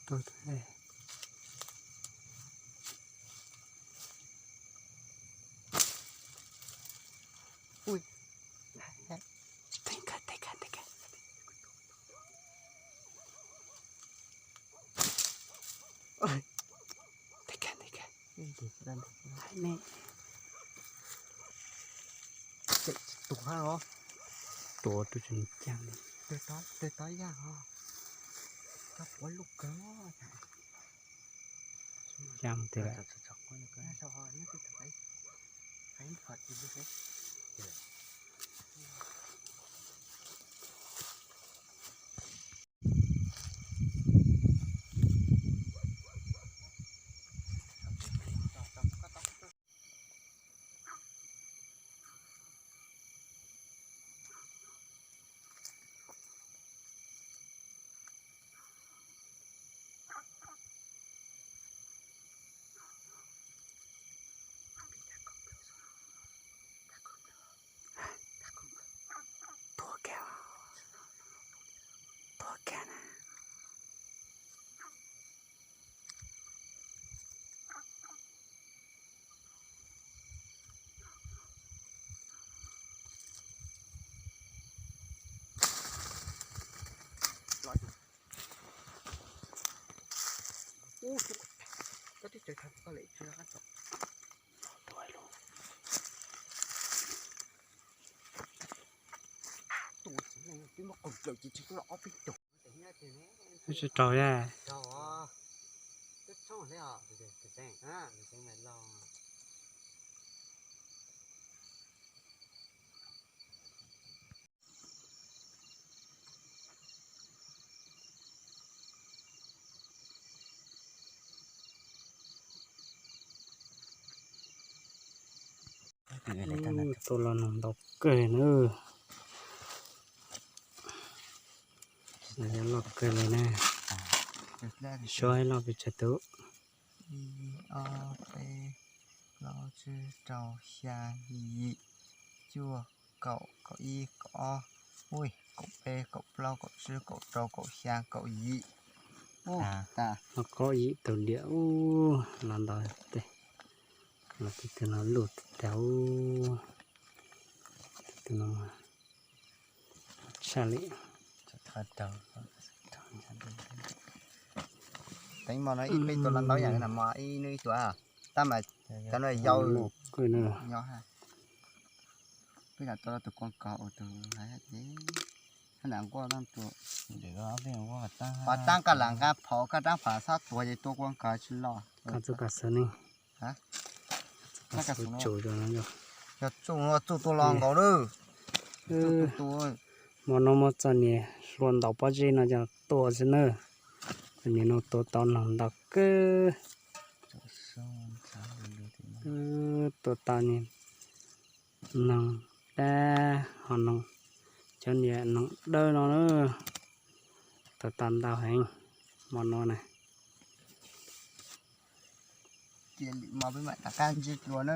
Tus, tus, teeb kag, teeb kag, teeb kag. Teeb kag, teeb kag. Tus hab os. Tuav rau tsis caag li. Tawg tob yaj os. Cov quav luj kawg. Caag tiag lawm. Tuag kag, tuag kag na. Tsis raug a. Tua los noog ntau kawg na. Loj kawg li na. Suab loj pes tsawg tug? Ib, ob, peb, plaub, tsib, rau, xya, yim, cuaj, kaum, kaum ib, kaum ob, ui, kaum peb, kaub plaub, kaum tsib, kaum rau, kaum xya, kaum yim. Kaum yim tug diam ub, los ntau tes. Los tus twg no luj tag ub. Tus twg no tshaj li. Teeb mo no ib peb tus los ntau yam li na, mo ib hnub ib tus, tab mas cov no yau. Peb lam tua tus kuab kos ua tus hab ces, hab nam nquaj, pos taab kaj lam nqa phom kaj daab phom xob tuag ces tua kuab kos tsis los. Koj txuj koj xwb ne. Yog txuj no txuj tua los nkaus lawm. Hmo no muab txoj niag hlua ntaus pob zeb no coj tua xwb na. Txoj niag no tua tau noog ntau kawg. Tua tau niag noog dab ho noog, cov niag noog dawb no na. Tua tau ntau heev hmo no na. Cia li mo peb mam rov qab ntsib dua na.